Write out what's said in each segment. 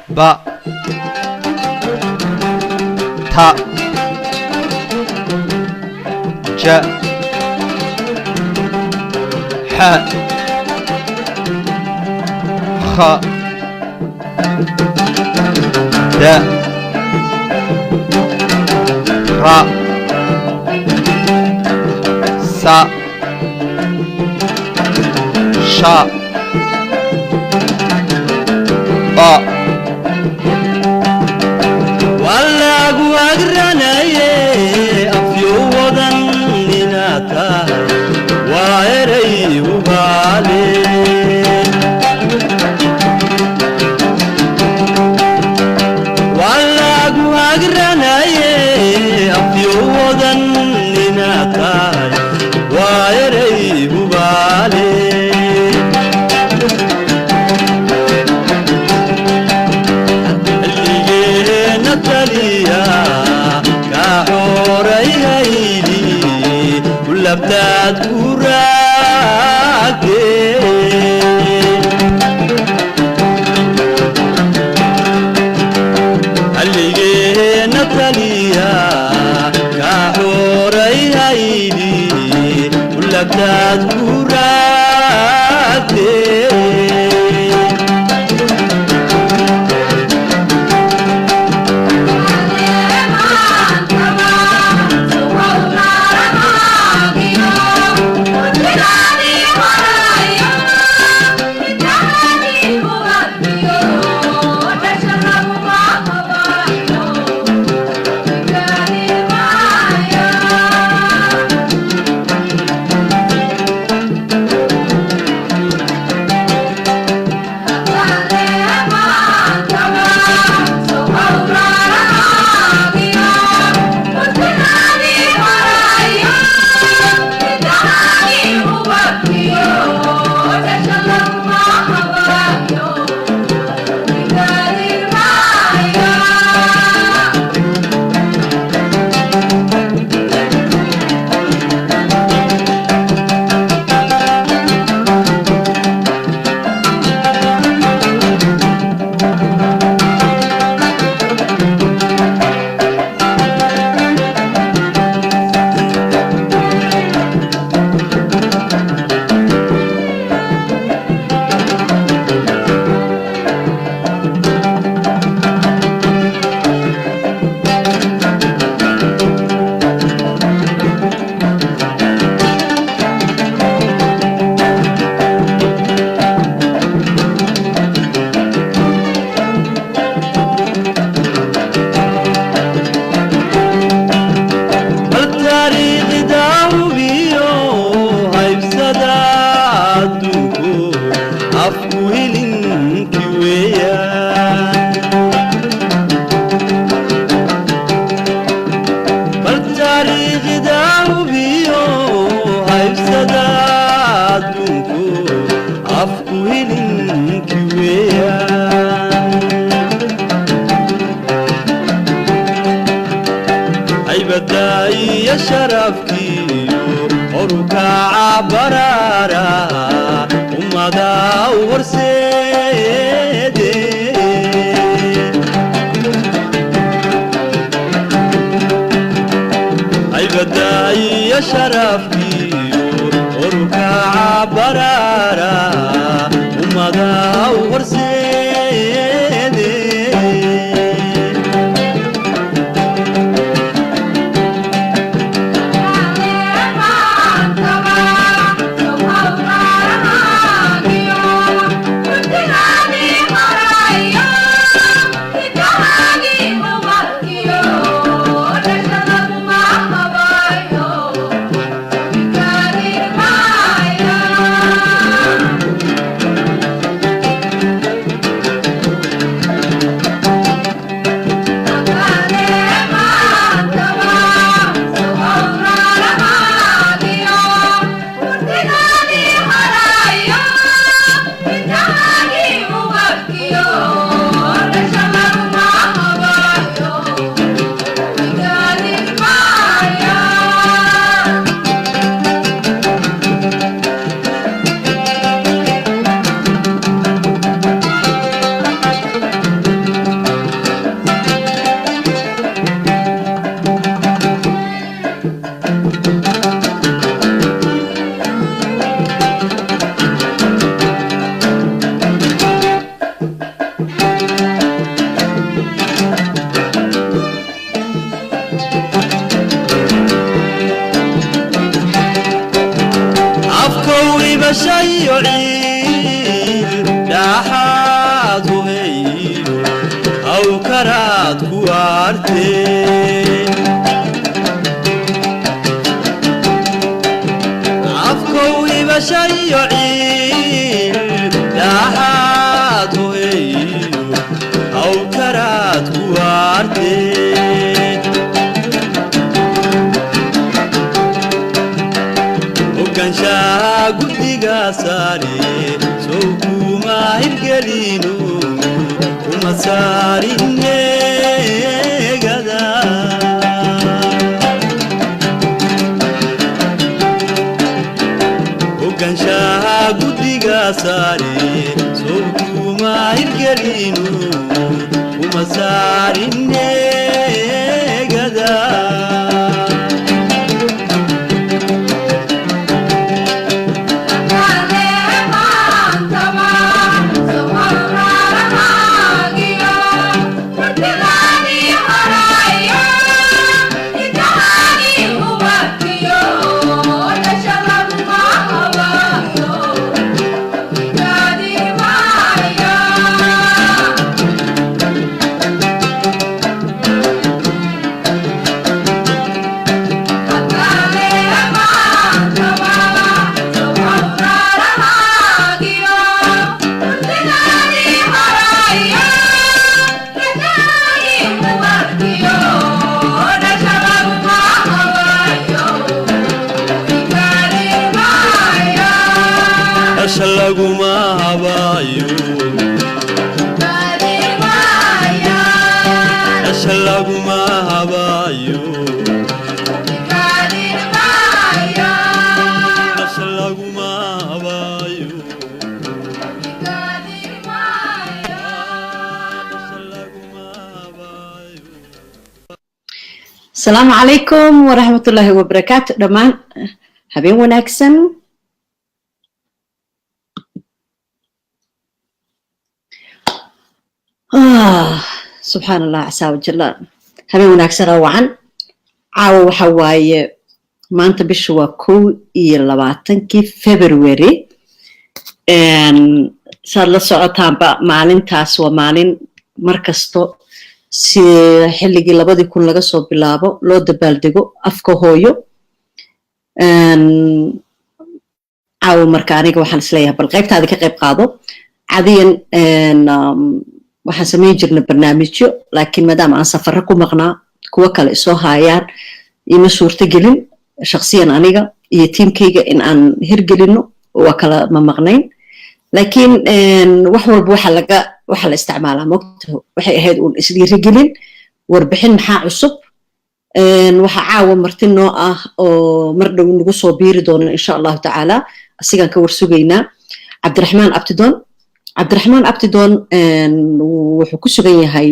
Ba, Ta, Ja, Xa, Kha, Da, Ra, Sa, Sha, Ba. Walagu agranaye afyo wadan inaad tahay waa erey ubaale. Walagu agranaye afyo wadan inaad tahay waa erey ubaale. Xilligeena taliya kaa xoorayhaydi kulabtaad ku raagte. Xilligeena taliya kaa xoorayhaydi kulabtaad ku raagte. Bal taariikhda hubiyo haybsada adduunku afku hilinki weeyaan. Bal taariikhda hubiyo haybsada adduunku afku hilinki weeyaan. Haybada iyo sharafkiyo horukaca baraara ummada u horseede. Haybada iyo sharafkiyo horukaca baraara ummada u horseede. Yeah. waarte. Afkow ibashayo ciil daaxaad hoheeyo hawkaraad ku waarte. Hogaanshaha guddiga saare sow kuma hirgelino kuma saarin eegada. Hogaanshaha guddiga saare sow kuma hirgelino kuma saarin eegada. Dhasha laguma habayo, dhasha laguma habayo, dhasha laguma habayo, dhasha laguma habayo. Asalaamu calaykum waraxmatullaahi wabarakaatu. Dhammaan habeen wanaagsan. Subxaan Allah casaa wajalla. Habeen wanaagsan oo wacan. Caawa waxa waaye maanta bisha waa 21-kii February. Saad la socotaanba maalintaas waa maalin mar kasto si xilligii 2000 laga soo bilaabo loo dabaaldego afka hooyo. Caawa marka aniga waxaan isleeyahay bal qaybtaada ka qayb qaado. Cadiyan waxaan samayn jirnay barnaamijyo, laakiin maadaama aan safarro ku maqnaa kuwo kale isoo haayaan ima suurto gelin shakhsiyan aniga iyo tiimkayga in aan hirgelino, waa kala ma maqnayn. Laakiin wax walba waxa laga waxa la isticmaalaa mogtaho waxay ahayd uun isdhiirigelin warbixin maxaa cusub. Waxa caawa marti noo ah oo mar dhow nagu soo biiri doono insha Allahu tacaala, asigaan ka warsugaynaa, Cabdiraxmaan Abtidoon. Cabdiraxmaan Abtidoon wuxuu ku sugan yahay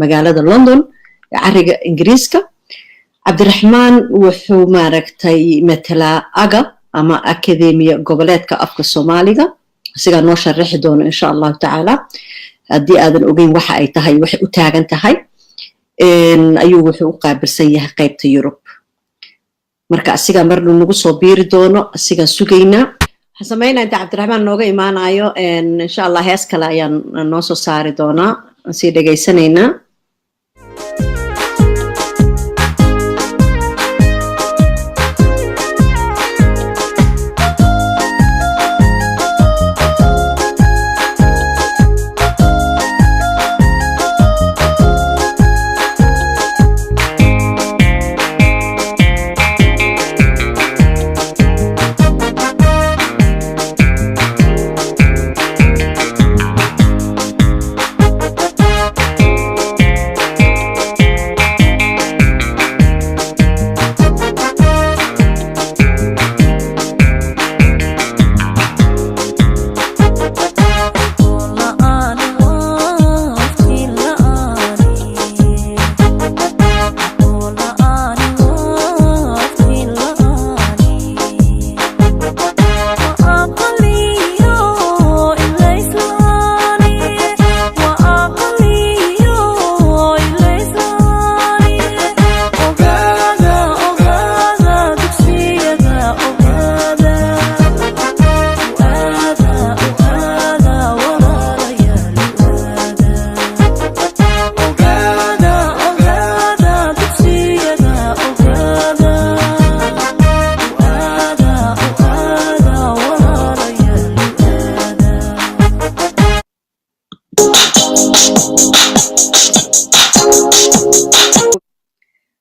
magaalada London ee cariga Ingiriiska. Cabdiraxmaan wuxuu maaragtay matalaa aga ama Akademiya Goboleedka Afka Soomaaliga. Asigaa noo sharaxi doono insha Allahu tacaala haddii aadan ogeyn waxa ay tahay waxay u taagan tahay. Ayuu wuxuu u qaabilsan yahay qaybta Yurub. Marka asigaa mar dhow nagu soo biiri doono, asigaan sugaynaa. Waxaan samaynaa inta Cabdiraxmaan nooga imaanayo, insha Allah hees kale ayaan noo soo saari doonaa, aan sii dhegaysanaynaa.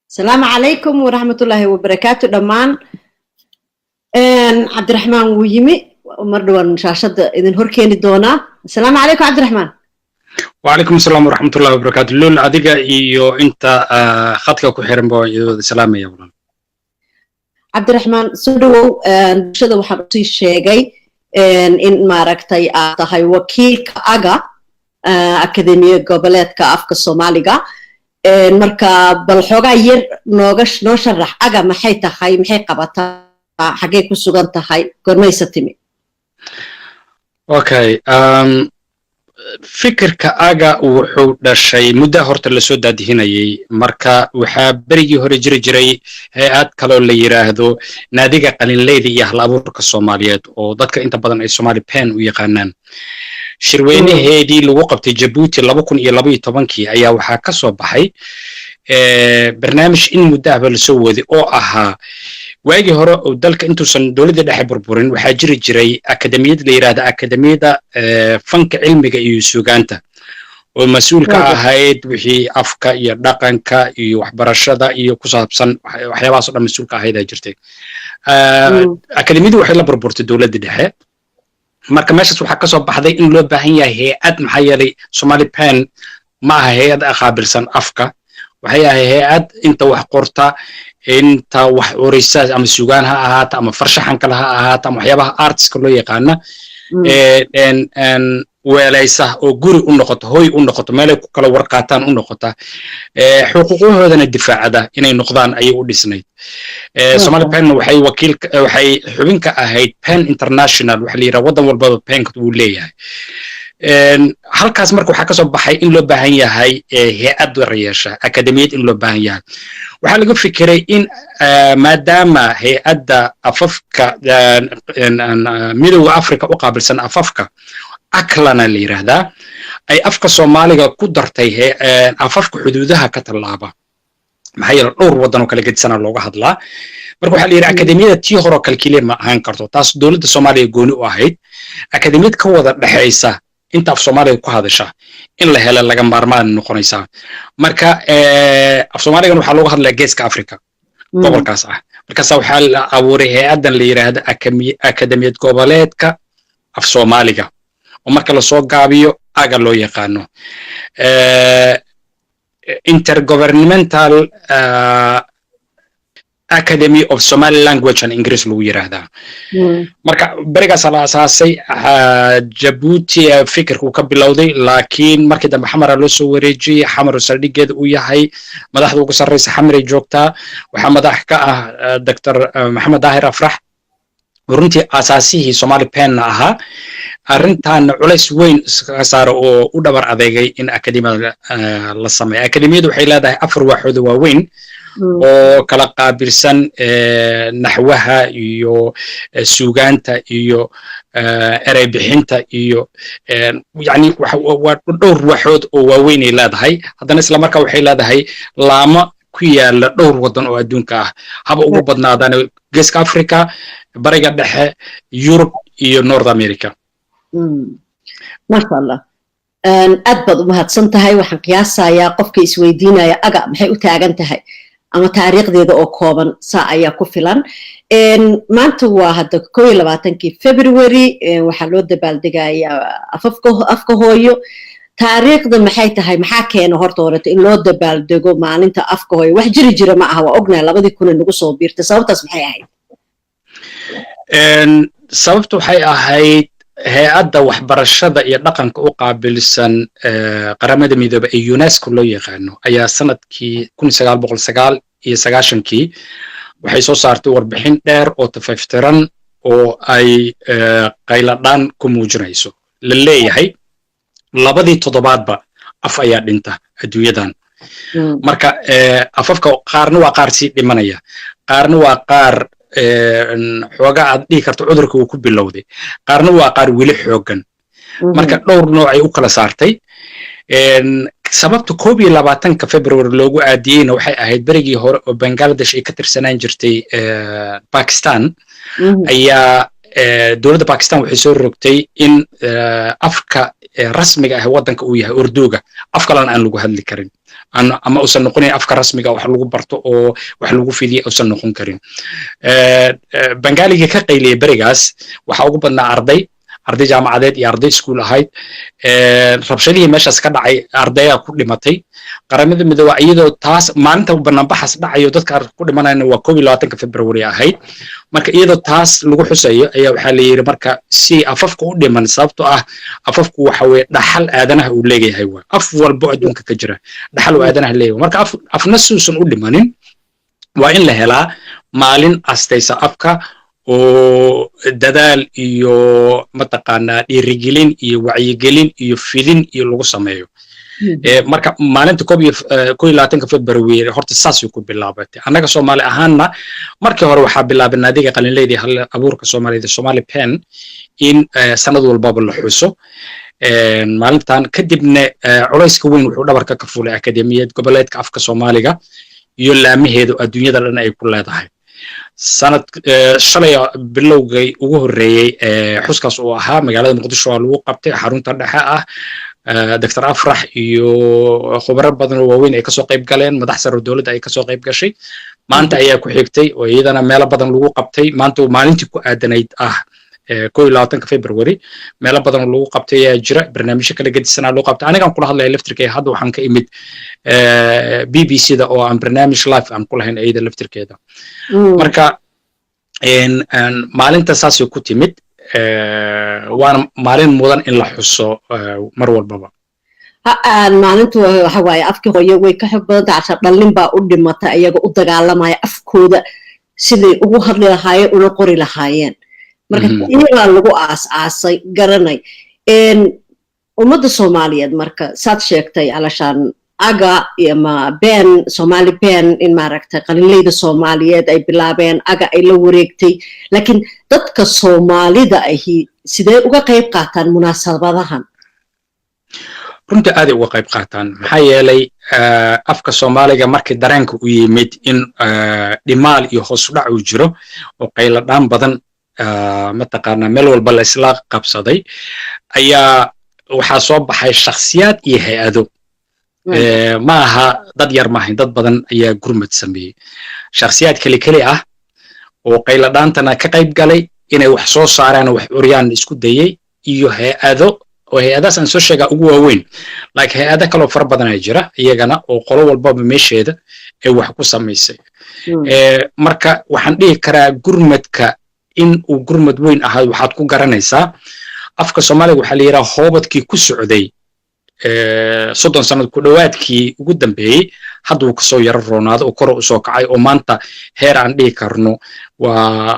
Asalaamu calaykum waraxmatullaahi wabarakaatu dhammaan. Cabdiraxmaan wuu yimi, mar dhowaan shaashadda idin hor keeni doonaa. Asalaamu calaykum, Cabdiraxmaan. وعليكم السلام ورحمة الله وبركاته لول، adiga iyo inta khadka ku xiran baa idin wada salaamaya, walaal. Cabdiraxmaan, soo dhawow. Bulshada waxaan usii sheegay in maaragtay aad tahay wakiilka AGA, Akademiya Goboleedka Afka Soomaaliga. Marka bal xoogaa yar nooga noo sharax AGA maxay tahay, maxay qabataa, xaggee ku sugan tahay, gormaysa timi? Okay, fikirka AGA wuxuu dhashay muddo horta lasoo daadihinayay. Marka waxaa berigii hore jiri jiray hay-ad kaloo la yiraahdo Naadiga Qalinleyda iyo Hal Abuurka Soomaaliyeed, oo dadka inta badan ay Somali PEN u yaqaanaan. Shirweynaheedii lagu qabtay Jabuuti 2012-kii ayaa waxaa ka soo baxay barnaamij in muddo ahba lasoo waday, oo ahaa waagii hore oo dalka intuusan dowladda dhexe burburin waxaa jiri jiray akademiyad la yidhahda Akademiyadda Fanka, Cilmiga iyo Suugaanta, oo mas-uul ka ahayd wixii afka iyo dhaqanka iyo waxbarashada iyo ku saabsan, waxyaabahaas oo dhan mas-uul ka ahayd aa jirtay. Akademiyadu waxay la burburtay dowladda dhexe. Marka meeshaas waxaa kasoo baxday in loo baahan yahay hay-ad, maxaa yeelay Somali PEN ma aha hay-ad qaabilsan afka, waxay ahay hay-ad inta wax qorta, inta wax urisa, ama sugaan ha ahaata ama farshaxan kale ha ahaata ama waxyaabaha artist-ka loo yaqaana weelaysa oo guri u noqoto, hoy u noqoto, meelay ku kala warqaataan u noqota, xuquuqahoodana difaacada inay noqdaan ayay u dhisnayd. Somali PEN waxay wakiil, waxay xubin ka ahayd PEN International. Waxa la yidhaha waddan walbaba PEN-ka wuu leeyahay. Halkaas marka waxaa kasoo baxay in loo baahan yahay hay-ad yeesha akademiyad, in loo baahan yahay. Waxaa laga fikiray in maadaama hay-adda afafka Midowda Africa u qaabilsan afafka, ACLA-na la yidhaahdaa, ay afka Soomaaliga ku dartay afafka xuduudaha ka tallaaba, maxaa yeele dhowr waddan oo kala gedisana looga hadlaa. Marka waxaa la yidhi akademiyada tii horoo kale keliya ma ahaan karto, taas dowladda Soomaaliya gooni u ahayd, akademiyad ka wada dhexaysa inta af Soomaaliga ku hadasha in la helo laga maarmaan noqonaysaa. Marka af Soomaaligan waxaa looga hadlaya Geeska Africa, gobolkaas ah. Markaasa waxaa la abuuray hay-addan la yidhaahdo Akademiyad Goboleedka Af Soomaaliga, oo marka lasoo gaabiyo AGA loo yaqaano, Intergovernmental Academy of Somali Language and English lagu yiraahdaa. Marka berigaasaa la asaasay, Jabuuti fikirka uu ka bilowday, laakiin markii dambe Xamara loo soo wareejiyey. Xamaru saldhiggeeda uu yahay, madaxda ugu sarreysa Xamaray joogtaa. Waxaa madax ka ah Dr. Maxamed Daahir Afrax, runtii asaasihii Somali PEN-na ahaa, arrintaana culays weyn iskaga saara oo u dhabar adeegay in akademiyada la sameeyo. Akademiyadu waxay leedahay afar waaxood oo waaweyn oo kala qaabilsan naxwaha iyo suugaanta iyo erey bixinta iyo yani waa dhowr waaxood oo waaweyn ay leedahay. Haddana isla markaa waxay leedahay laamo ku yaala dhowr waddan oo adduunka ah, haba ugu badnaadaan Geeska Africa, Bariga Dhexe, Yurub iyo North America. Maasha Allah, aad baad u mahadsan tahay. Waxaan qiyaasayaa qofka isweydiinaya AGA maxay u taagan tahay ama taariikhdeeda oo kooban saa ayaa ku filan. Maanta waa hadda 21-kii February, waxaa loo dabaaldegayaa afafka, afka hooyo. Taariikhda maxay tahay? Maxaa keena horta horeto in loo dabaaldego maalinta afka hooyo? Wax jiri jira ma aha, waa ognahay, 2000 nagu soo biirtay. Sababtaas maxay ahayd? Sababtu waxay ahayd hay-adda waxbarashada iyo dhaqanka u qaabilsan Qaramada Midoobey ee UNESCO loo yaqaano ayaa sanadkii 1999-kii waxay soo saartay warbixin dheer oo tafaftiran oo ay qayladhaan ku muujinayso, la leeyahay labadii toddobaadba af ayaa dhinta adduunyadan. Marka afafka qaarna waa qaar sii dhimanaya, qaarna waa qaar xoogaa aad dhihi karto cudurka uu ku bilowday, qaarna waa qaar weli xooggan. Marka dhowr nooc ay u kala saartay. Sababta 21-ka February loogu aadiyeyna waxay ahayd berigii hore oo Bangladesh ay ka tirsanaan jirtay Pakistan ayaa Dowladda Pakistan waxay soo rogtay in afka rasmiga ah waddanka uu yahay Urduga, af kalena aan lagu hadli karin ama uusan noqonayn afka rasmiga wax lagu barto oo wax lagu fidiya uusan noqon karin. Bengaaliga ka qayliyay berigaas waxaa ugu badnaa arday jaamacadeed iyo arday iskuul ahayd. Rabshadihii meeshaas ka dhacay ardayaa ku dhimatay. Qaramada Midooba iyadoo taas maalinta banaanbaxaas dhacayo dadka ku dhimanayna waa 21-ka February ahayd. Marka iyadoo taas lagu xusayo ayaa waxaa la yidhi marka si afafka u dhiman, sababtoo ah afafku waxa weye dhaxal aadanaha uu leeyahay, waa af walbo adduunka ka jira dhaxal uu aadanaha leeyahay. Marka afna suusan u dhimanin waa in la helaa maalin astaysa afka oo dadaal iyo mataqaanaa dhiirigelin iyo wacyigelin iyo fidin iyo lagu sameeyo. Marka maalinta 21-ka February horta saasay ku bilaabatay. Annaga Soomaali ahaanna markii hore waxaa bilaabay Naadiga Qalinleyda Hal Abuurka Soomaaliyed, Somali Pen, in sanad walbaba la xuso maalintan. Kadibna culayska weyn wuxuu dhabarka ka fulay Akademiyad Goboleedka Afka Soomaaliga iyo laamaheedu adduunyada dhan ay ku leedahay. Sanad shalay bilowgay ugu horreeyey xuskaas uu ahaa magaalada Muqdisho waa lagu qabtay xarunta dhexe ah. Dr Afrax iyo khubaro badan oo waaweyn ay kasoo qayb galeen, madax sare oo dowladda ay kasoo qayb gashay. Maanta ayaa ku xigtay oo iyadana meelo badan lagu qabtay. Maanta maalintii ku aadanayd ah 21-ka February meelo badan oo lagu qabtay ayaa jira, barnaamijyo kala gedisanaa loo qabtay. Anigaan kula hadlaya laftirkeeda hadda waxaan ka imid BBC da oo aan barnaamij live aan ku lahayn iyada laftirkeeda. Marka maalinta saasay ku timid, waana maalin mudan in la xuso mar walbaba. Maalintu waxa waaye afkii hooyo way ka xog badan tahay. Casha dhallin baa u dhimata iyaga u dagaalamaya afkooda siday ugu hadli lahaayeen una qori lahaayeen. Marka iyagaa lagu aas aasay garanay ummadda Soomaaliyeed. Marka saad sheegtay alashaan aga ama Ben, Somali Pen, in maaragtay qalinleyda Soomaaliyeed ay bilaabeen, aga ay la wareegtay, laakiin dadka Soomaalida ahi sidee uga qayb qaataan munaasabadahan? Runtii aaday uga qayb qaataan, maxaa yeelay afka Soomaaliga markii dareenka u yimid in dhimaal iyo hoos u dhac uu jiro oo qayladhaan badan mataqaanaa meel walba la isla qabsaday ayaa waxaa soo baxay shakhsiyaad iyo hay-ado. Ma aha dad yar maahayn, dad badan ayaa gurmad sameeyey, shakhsiyaad keli keli ah oo qayladhaantana ka qayb galay inay wax soo saaraan oo wax curyaan isku dayey iyo hay-ado, oo hay-adahaas aan soo sheegaa ugu waaweyn, laakiin hay-ado kaloo fara badan ayaa jira iyagana oo qolo walbaba meesheeda ay wax ku samaysay. Marka waxaan dhihi karaa gurmadka in uu gurmad weyn ahaa waxaad ku garanaysaa afka Soomaaliga waxaa la yidhaha hoobadkii ku socday 30 sanad ku dhowaadkii ugu dambeeyey hadda uu kasoo yaro roonaado oo kor usoo kacay oo maanta heer aan dhihi karno waa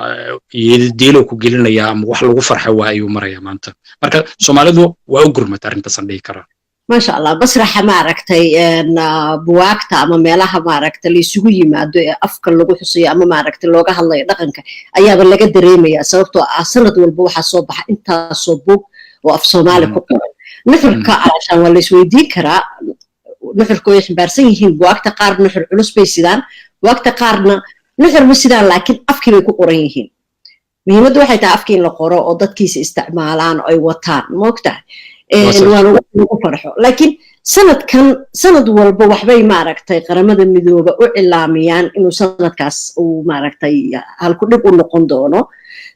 diilo ku gelinaya ama wax lagu farxa waa ayuu maraya maanta. Marka Soomaalidu waa u gurmata arrintaasaan dhihi karaa. Maasha Allah. Masraxa maaragtay buwaagta ama meelaha maaragtay la isugu yimaado ee afka lagu xusayo ama maaragtay looga hadlayo dhaqanka ayaaba laga dareemaya, sababtoo ah sanad walba waxaa soo baxa intaasoo buug oo af Soomaali ku qoran. Nuxurka alashaan waa la isweydiin karaa nuxurka way xambaarsan yihiin. Buwaagta qaar nuxur culus bay sidaan, buwaagta qaarna nuxur ma sidaan, laakiin afkii bay ku qoran yihiin. Muhiimaddu waxay tahay afkii in la qoro oo dadkiisa isticmaalaan oo ay wataan, maogtahay? Waana wax lagu farxo. Laakiin sanadkan, sanad walba waxbay maaragtay Qaramada Midooba u cilaamiyaan inuu sanadkaas uu maaragtay halku dhig u noqon doono.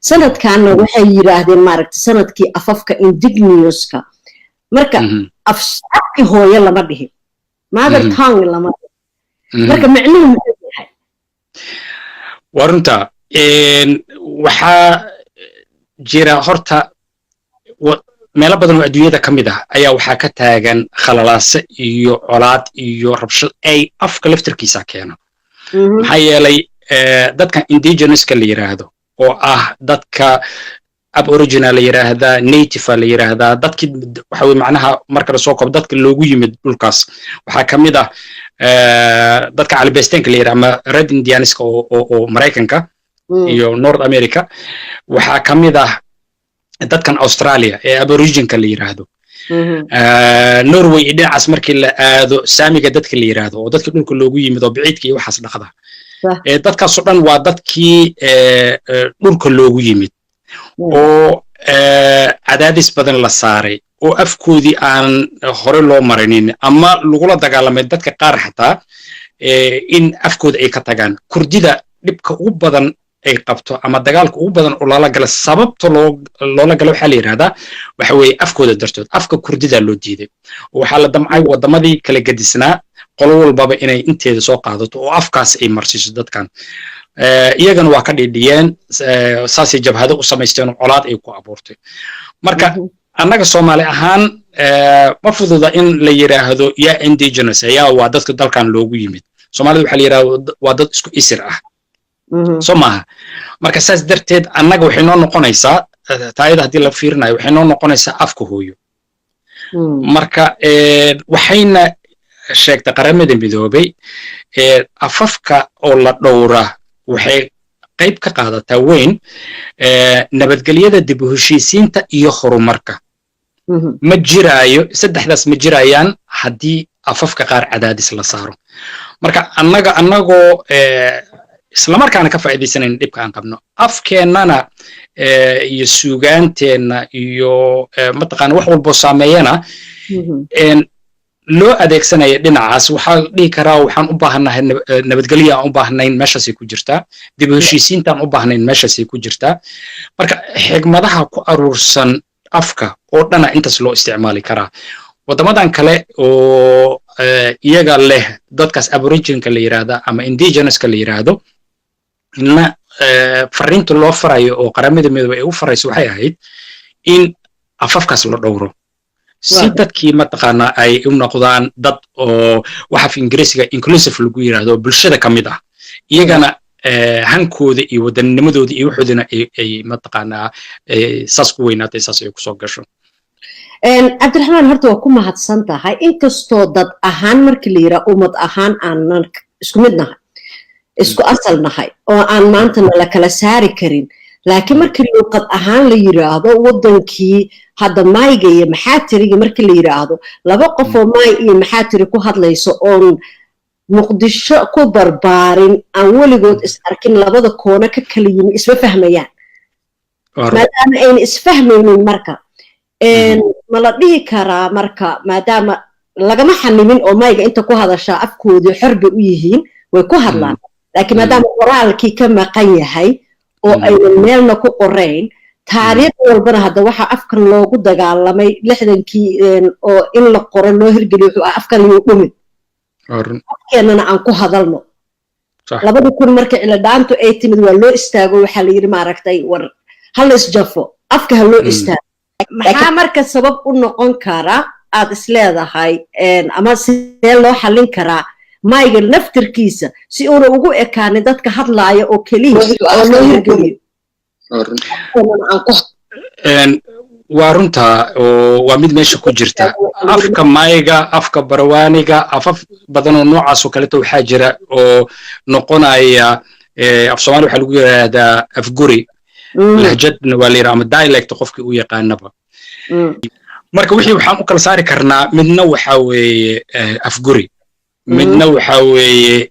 Sanadkanna waxay yidhaahdeen maaragtay sanadkii afafka indigenouska. Marka afki hooyo lama dhihin, mother tongue lama dhihin. Marka micnuhu muxuu yahay? Waa runta. Waxaa jira horta meelo badan oo adduunyada ka mid ah ayaa waxaa ka taagan khalalaase iyo colaad iyo rabshad ay afka laftirkiisa keeno, maxaa yeelay dadkan indigenouska la yiraahdo oo ah dadka aboriginal la yiraahdaa, native la yiraahdaa, dadkii waxa weye macnaha marka lasoo koobo dadka loogu yimid dhulkaas. Waxaa ka mid ah dadka calibestenka la yiraahdo ama Red Indianska oo Maraykanka iyo North America. Waxaa ka mid ah dadkan Australia ee aboriginka la yiraahdo, Norway iyo dhinacaas markii la aado Saamiga dadka la yiraahdo oo dadkii dhulka loogu yimid oo biciidka iyo waxaas dhaqda. Dadkaasoo dhan waa dadkii dhulka loogu yimid. Oo cadaadis badan la saaray oo afkoodii aan hore loo marinin ama lagula dagaalamay dadka qaar xataa in afkooda ay ka tagaan. Kurdida dhibka ugu badan ay qabto ama dagaalka ugu badan oo loola gala, sababta loola gala waxaa la yidhahdaa waxa weeye afkooda dartood. Afka Kurdida loo diiday. Waxaa la damcay waddamadii kala gedisnaa qolo walbaba inay inteeda soo qaadato oo afkaas ay marsiiso dadkan. Iyagana waa ka dhidhiyeen, saasay jabhado u samaysteen oo colaad ay ku abuurtay. Marka annaga Soomaali ahaan ma fududa in la yidhaahdo yaa indigenous, yaa waa dadka dalkan loogu yimid. Soomaalida waxaa la yidhahda waa dad isku isir ah, soo maaha? Marka saas darteed annaga waxay noo noqonaysaa taayada haddii la fiirinayo, waxay noo noqonaysaa afka hooyo. Marka waxayna sheegtay Qaramada Midoobay afafka oo la dhowra waxay qayb ka qaadataa weyn nabadgelyada, dib u heshiisiinta iyo horumarka. Ma jiraayo, saddexdaas ma jirayaan haddii afafka qaar cadaadis la saaro. Marka annaga annagoo islamarkaana ka faa'iidaysanayn dhibka aan qabno, afkeennana iyo suugaanteenna iyo mataqaana wax walboo saameeyana loo adeegsanaya dhinacaas, waxaa la dhihi karaa waxaan u baahannahay nabadgelyo aan u baahnayn meeshaasay ku jirtaa, dib u heshiisiintaan u baahnayn meeshaasay ku jirtaa. Marka xigmadaha ku aruursan afka oo dhana intaas loo isticmaali karaa. Waddamadan kale oo iyaga leh dadkaas aboriginka la yidhaahda ama indigenouska la yidhaahdo na fariinta loo farayo oo Qaramada Midoobay ay u farayso waxay ahayd in afafkaas la dhowro si dadkii mataqaanaa ay u noqdaan dad oo waxa af Ingiriisiga inclusive lagu yidhaahdo, bulshada ka mid ah, iyagana hankooda iyo wadanimadooda iyo waxoodina ay mataqaanaa saas ku weynaatay, saas ay kusoo gasho. Cabdiraxmaan, horta waa ku mahadsan tahay. Inkastoo dad ahaan markii la yidhaha ummad ahaan aanan isku mid nahay, isku asal nahay oo aan maantana la kala saari karin, laakiin markii luuqad ahaan la yiraahdo, waddankii hadda Mayga iyo Maxaa Tiriga markii la yiraahdo, laba qof oo Maay iyo Maxaa Tiri ku hadlayso oon Muqdisho ku barbaarin, aan weligood is arkin, labada koona ka kala yimi, isma fahmayaan. Maadaama ayna isfahmaynin, marka ma la dhihi karaa marka maadaama lagama xanimin oo Mayga inta ku hadashaa afkoodii xor bay u yihiin, way ku hadlaan, laakiin maadaama qoraalkii ka maqan yahay oo aynan meelna ku qorayn, taariikh walbana hadda waxaa afkan loogu dagaalamay 60-kii oo in la qoro loo hirgeliyo wuxuu ah afkan yuu dhumin, afkeennana aan ku hadalno. 2000 marka ciladhaantu ay timid waa loo istaago, waxaa la yidhi maaragtay war hala isjafo, afka ha loo istaago. Maxaa marka sabab u noqon kara aad isleedahay ama sidee loo xallin karaa Mayga naftirkiisa si uuna ugu ekaanin dadka hadlaaya oo keliya oo loo hirgeliyo? Waa runtaa oo waa mid meesha ku jirta. Afka Mayga, afka Barwaaniga, afaf badan oo noocaas oo kaleeto waxaa jira oo noqonaya af Soomaali waxaa lagu yidhaahdaa afguri, lahjadna waa la yidhaha ama dialect qofkii u yaqaanaba. Marka wixii waxaan u kala saari karnaa midna waxaa weeye afguri, midna waxaa weeye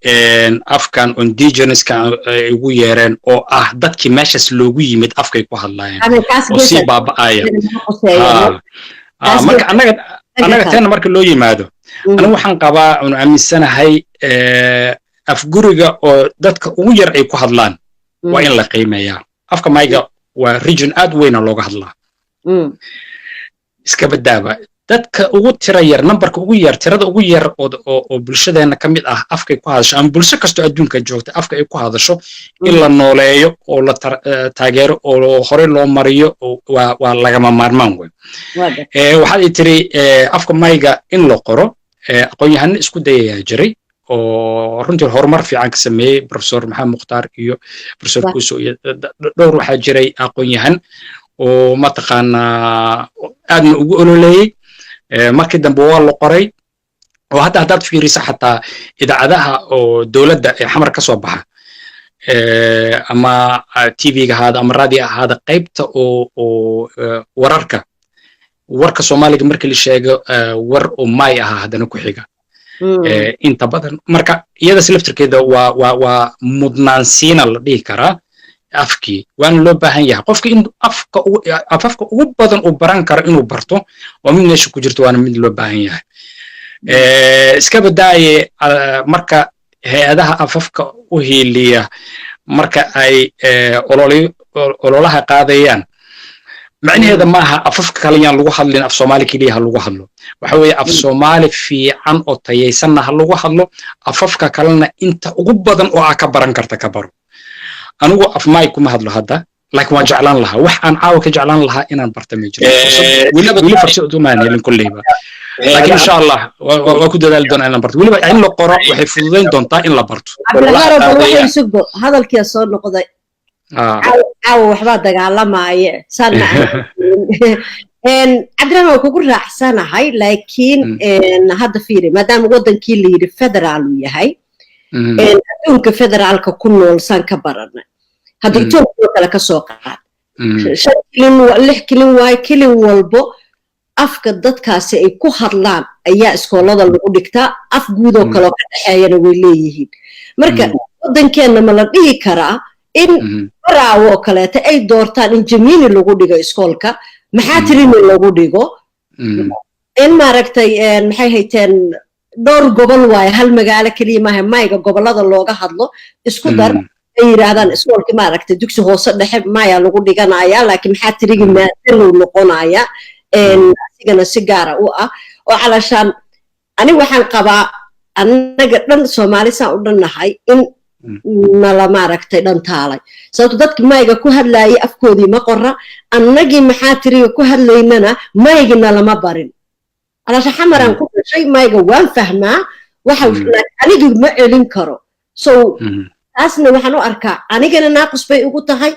afkan indigenouska ay ugu yeereen oo ah dadkii meeshaas loogu yimid afkay ku hadlaayeen oo sii baaba'aya. Marka annaga teena marka loo yimaado, anigu waxaan qabaa oonu aaminsanahay afguriga oo dadka ugu yar ay ku hadlaan waa in la qiimeeyaa. Afka Mayga waa region aad weyna looga hadlaa. Iska badaaba dadka ugu tira yar, nambarka ugu yar, tirada ugu yar oo bulshadeenna ka mid ah afkay ku hadasho ama bulsho kastoo adduunka joogta afka ay ku hadasho in la nooleeyo oo la taageero oo hore loo mariyo waa lagama maarmaan wey. Waxaad i tiri afka Mayga in la qoro, aqoon-yahano isku dayayaa jiray oo runtii horumar fiican ka sameeyey, Professor Maxamed Mukhtaar iyo Professor Kuso iyo dhowr waxaa jiray aqoon-yahan oo mataqaanaa aadna ugu ololeeyey. Markii dambe waa la qoray oo hadda haddaad fiiriso xataa idaacadaha oo dowladda ee Xamar ka soo baxa ama TV-ga ahaada ama raadiyo ahaada, qaybta oo wararka, warka Soomaaliga markii la sheego, war oo Maay ahaa haddana ku xiga inta badan. Marka iyadaas laftirkeeda waa mudnaansiina la dhihi karaa. Afkii waana loo baahan yahay qofka in afka afafka ugu badan uu baran karo inuu barto. Waa mid meesha ku jirto, waana mid loo baahan yahay. Iska badaaye, marka hay-adaha afafka u hiiliya marka ay ololaha qaadayaan, macnaheeda maaha afafka kale yaan lagu hadlin, af Soomaali keliya ha lagu hadlo. Waxa weeye, af Soomaali fiican oo tayaysanna ha lagu hadlo, afafka kalena inta ugu badan oo aa ka baran karta ka baro. Anigu af Maay kuma hadlo hadda, laakiin waan jeclaan lahaa. Wax aan caawa ka jeclaan lahaa inaan barta ma jiro. Weli fursad umaan helin kolleyba, laakiin insha Allah waa ku dadaali doonaa inaan barto. Weliba in la qoro waxay fududayn doontaa in la barto. Cabdilqaaro, bal waxay sugbo hadalkiia soo noqday. Caawa waxbaa dagaalamaaye saan. Cabdiraxmaan, waa kugu raacsanahay, laakiin hadda fiiri, maadaama waddankii la yidhi federaal uu yahay, adduunka federaalka ku nool saan ka baranay, hadda Etoobiya oo kale ka soo qaad, shan kilin, lix kilin waaye. Kilin walbo afka dadkaasi ay ku hadlaan ayaa iskoolada lagu dhigtaa, af guudoo kaloo ka dhexeeyana way leeyihiin. Marka waddankeenna ma la dhihi karaa in Baraawo oo kaleeta ay doortaan in Jamiini lagu dhigo iskoolka, Maxaa Tirimi lagu dhigo, in maaragtay maxay hayteen, dhowr gobol waaye, hal magaalo keliya maaha, Mayga gobollada looga hadlo isku dar, ay yidhaahdaan iskoolka maaragtay dugsi hoose dhexe Maya lagu dhiganayaa, laakiin Maxaa Tirigi maadalow noqonaya asigana si gaara u ah? Oo calashaan aniga waxaan qabaa annaga dhan Soomaali saan u dhannahay in nala maaragtay dhantaalay, sababto dadki Mayga ku hadlaayay afkoodii ma qora, annagii Maxaa Tiriga ku hadlaynana Maygina lama barin. Calaasha Xamaraan ku dhashay, Mayga waan fahmaa, waxa anigii ma celin karo. So taasna waxaan u arkaa anigana naaqus bay ugu tahay,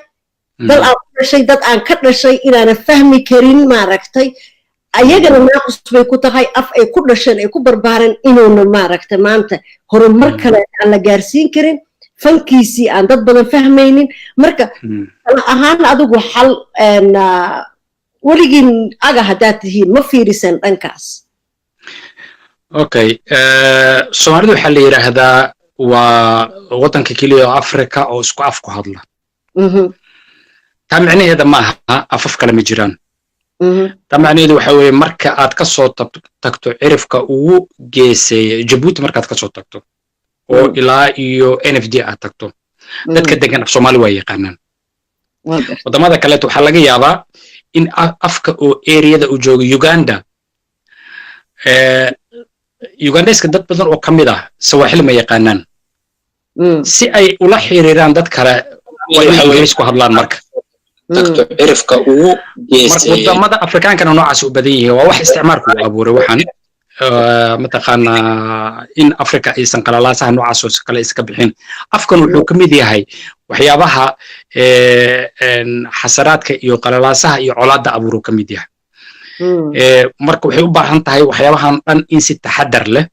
dal aan ku dhashay, dad aan ka dhashay inaana fahmi karin maaragtay, ayagana naaqus bay ku tahay, af ay ku dhasheen, ay ku barbaareen, inuuna maaragtay maanta horumar kale aan la gaarsiin karin, fankiisii aan dad badan fahmaynin. Marka tala ahaan adigu xal weligiin aga haddaad tihiin ma fiirisan dhankaas? Okay, Soomaalida waxaa la yidhaahdaa waa waddanka keliya oo Africa oo isku af ku hadla. Taa micnaheeda ma aha afaf kale ma jiraan. Taa macnaheedu waxa weeye, marka aad ka soo tagto cirifka ugu geeseeya Jabuuti, markaad ka soo tagto oo ilaa iyo NFD aad tagto, dadka degan af Soomaali waa yaqaanaan. Waddamada kaleeto waxaa laga yaabaa in afka oo eriyada uu joogo Uganda, Ugandayska dad badan oo ka mid ah Sawaaxili ma yaqaanaan. Si ay ula xiriiraan dad kale waa inay Ingiriis ku hadlaan. Marka tagto cirifka ugu geeseeya wadamada Afrikaankana noocaas u badan yihiin. Waa wax isticmaarku u abuuray. Waxaan mataqaanaa in Africa aysan qalalaasaha noocaas oo kale iska bixin. Afkan wuxuu ka mid yahay waxyaabaha xasaraadka iyo qalalaasaha iyo colaadda abuuruu ka mid yahay. Marka waxay u baahan tahay waxyaabahan dhan in si taxadar leh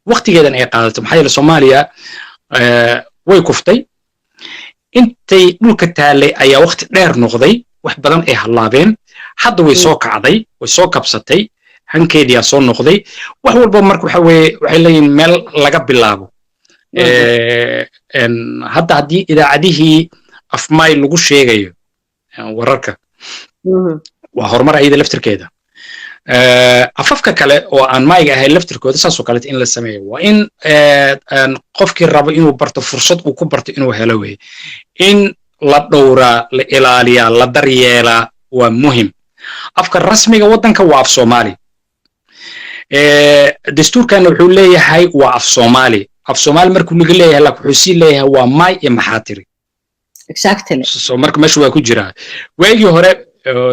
waqtigeedan ay qaadato, maxaa yeele Soomaaliya way kuftay intay dhulka taalay ayaa waqti dheer noqday, wax badan ay hallaabeen. Hadda way soo kacday, way soo kabsatay, hankeediyaa soo noqday, wax walba. Marka waxa weeye, waxay leeyihin meel laga bilaabo. Hadda haddii idaacadihii afmaay lagu sheegayo wararka, waa horumar ayada laftirkeeda. Afafka kale oo aan Maayga ahayn laftirkooda saasoo kaleeta in la sameeyo waa in qofkii rabo inuu barto fursad uu ku barto inuu helo weye. In la dhowraa, la ilaaliyaa, la daryeelaa waa muhim. Afka rasmiga waddanka waa af Soomaali. Dastuurkana wuxuu leeyahay waa af Soomaali. Af Soomaali markuu laga leeyahay, laakiin wuxuu sii leeyahay waa Maay iyo Maxaatiri. So marka meesha waa ku jiraa. Waagii hore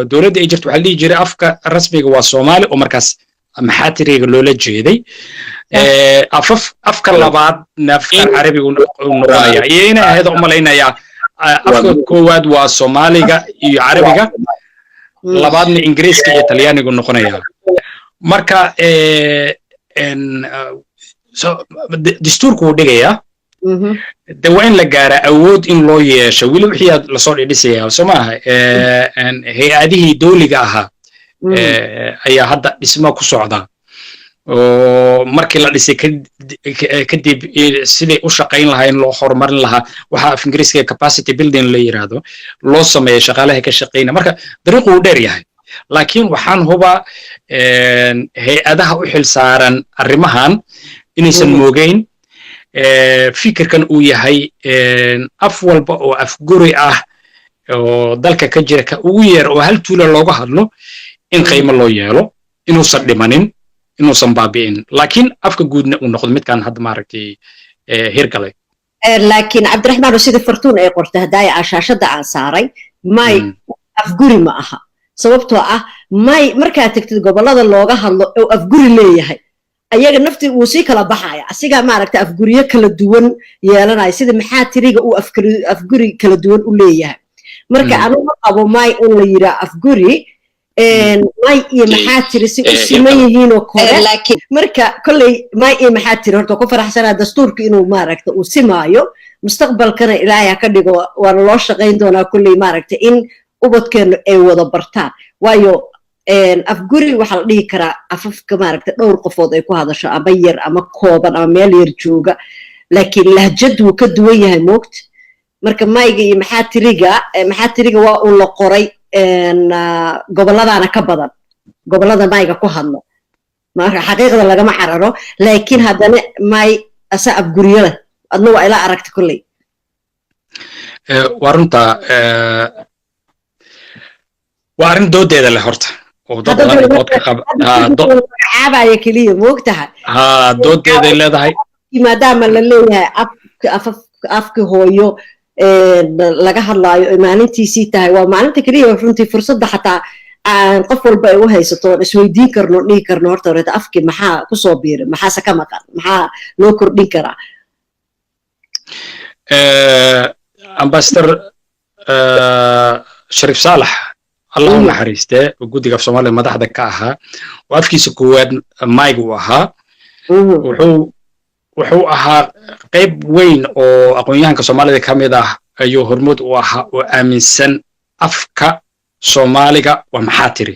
dowladda ay jirto waxaa la dhihi jiray afka rasmiga waa Soomaali, oo markaas Maxaatiriga loola jeeday. Afaf afka labaadna afka Carabiga uu noqonaya iyo inay ahayd u malaynayaa. Afka koowaad waa Soomaaliga iyo Carabiga, labaadna Ingiriiska iyo Talyaanigu noqonaya. Marka dastuurku wuu dhigayaa de waa in la gaaraa awood in loo yeesho. Weli wixii aad lasoo dhidhisayaa soo maaha, hay-adihii dowliga ahaa ayaa hadda dhismo ku socdaa. Oo markii la dhisay kadib siday u shaqayn lahayn, loo horumarin lahaa, waxa af Ingiriiska capacity building la yiraahdo loo sameeyo shaqaalaha ka shaqaynaya. Marka dariiqu uu dheer yahay, laakiin waxaan hubaa hay-adaha u xilsaaran arrimahan inaysan moogeyn fikirkan uu yahay af walba oo afguri ah oo dalka ka jira, ka ugu yeer oo hal tuula looga hadlo, in qiimo loo yeelo, inuusan dhimanin, inuusan baabi'in, laakiin afka guudna uu noqdo midkaan hadda maaragtay hirgalay. Laakiin Cabdiraxmaan, sida Fartuun ay qortay haddaaya ashaashada aan saaray, may afguri ma aha, sababtoo ah may markaad tegtid gobollada looga hadlo oo afguri leeyahay, ayaga naftii wuu sii kala baxaya, asigaa maaragta afguriyo kala duwan yeelanaya, sida maxaa tiriga uu afguri kala duwan u leeyahay. Marka anu ma qabo may in la yiraa afguri. May iyo maxaa tiri si u siman yihiin oo kore. Marka kolley may iyo maxaa tiri horta ku faraxsanaa dastuurka inuu maaragta uu simaayo. Mustaqbalkana Ilaahay ha ka dhigo, waana loo shaqayn doonaa kolley maaragta in ubadkeenu ay wada bartaan, waayo afguri waxaa la dhihi karaa afafka maaragta dhowr qofood ay ku hadasho ama yar ama kooban ama meel yar jooga, laakiin lahjad wuu ka duwan yahay, moogta. Marka mayga iyo maxaa tiriga waa uu la qoray, gobolladana ka badan gobollada mayga ku hadlo. Marka xaqiiqda lagama cararo, laakiin haddana may asa afguryada adna waa ila aragta kolley. Waa runta, waa arrin doodeeda leh horta oo dad badan ay dood ka qaba. Magacaabaya keliya, moogtahay. Ha, doodeeday leedahay. Maadaama la leeyahay afka afka hooyo laga hadlaayo ay maalintiisii tahay, waa maalinta keliya runtii fursadda xataa aan qof walba ay u haysato oon isweydiin karno, dhihi karno horta horeta afkii maxaa kusoo biiray, maxaase ka maqan, maxaa loo kordhin karaa? Ambassador Shariif Saalax, Allah u naxariistee, oo guddiga af Soomaaliya madaxda ka ahaa, oo afkiisa koowaad mayga uu ahaa, wuxuu ahaa qayb weyn oo aqoon-yahanka Soomaalida ka mid ah ayuu hormuud u ahaa, oo aaminsan afka Soomaaliga waa maxaa tiri,